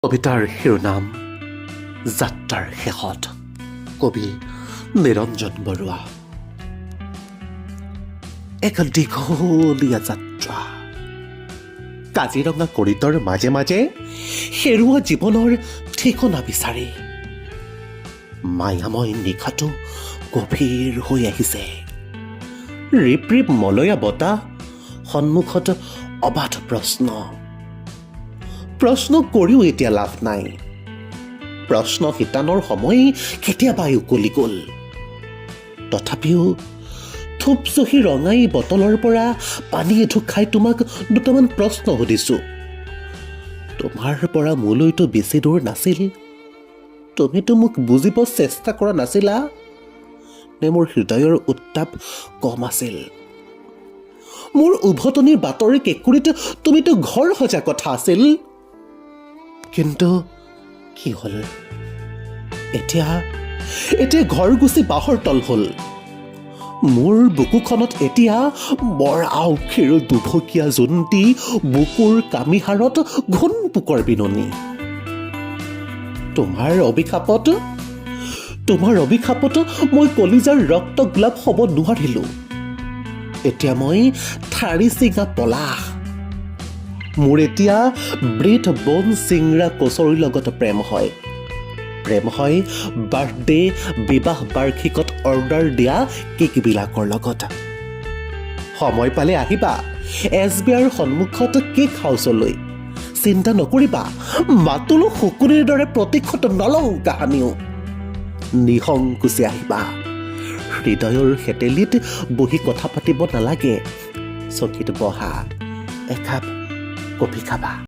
কবিতাৰ শিৰোনাম যাত্ৰাৰ শেষত। কবি নিৰঞ্জন বৰুৱা। এক দীঘলীয়া যাত্ৰা। কাজিৰঙা কৰিডৰ মাজে মাজে হেৰুৱা জীৱনৰ ঠিকনা বিচাৰি। মায়াময় নিশাটো গভীৰ হৈ আহিছে। ৰিপ ৰিপ মলয়া বতাহ, সন্মুখত অবাধ প্ৰশ্ন। প্ৰশ্ন কৰিও এতিয়া লাভ নাই। প্ৰশ্ন শিতানৰ সময় কেতিয়াবাই উকলি গ'ল। তথাপিও থোপচহী ৰঙাই বটলৰ পৰা পানী এঢোক খাই তোমাক দুটামান প্ৰশ্ন সুধিছোঁ। তোমাৰ পৰা মোলৈতো বেছি দূৰ নাছিল। তুমিতো মোক বুজিব চেষ্টা কৰা নাছিলা নে? মোৰ হৃদয়ৰ উত্তাপ কম আছিল? মোৰ উভতনিৰ বাটৰ কেঁকুৰিত তুমিতো ঘৰ সজা কথা আছিল। কিন্তু কি হ'ল এতিয়া? এতিয়া ঘৰ গুচি বাঁহৰ তল হ'ল। মোৰ বুকুখনত এতিয়া বৰ আউসীৰ দুভকীয়া জোনটি, বুকুৰ কামিহাড়ত ঘোণ পোকৰ বিননি। তোমাৰ অভিশাপত মই কলিজাৰ ৰক্ত গোলাপ হ'ব নোৱাৰিলো। এতিয়া মই ঠাৰি ছিঙা পলাশ। মোৰ এতিয়া ব্ৰেড বন চিংৰা কচৰিৰ লগত প্ৰেম হয়। প্ৰেম হয় বাৰ্থডে, বিবাহ বাৰ্ষিকত অৰ্ডাৰ দিয়া কেকবিলাকৰ লগত। সময় পালে আহিবা এছ বি আইৰ সন্মুখত কেক হাউচলৈ। চিন্তা নকৰিবা, মাতুলো শকুনিৰ দৰে প্ৰতিশোধ নলওঁ কাহানিও। নিসংকোচে আহিবা। হৃদয়ৰ শেতেলিত বহি কথা পাতিব নালাগে, চকীত বহা, একাপ কফি খাবা।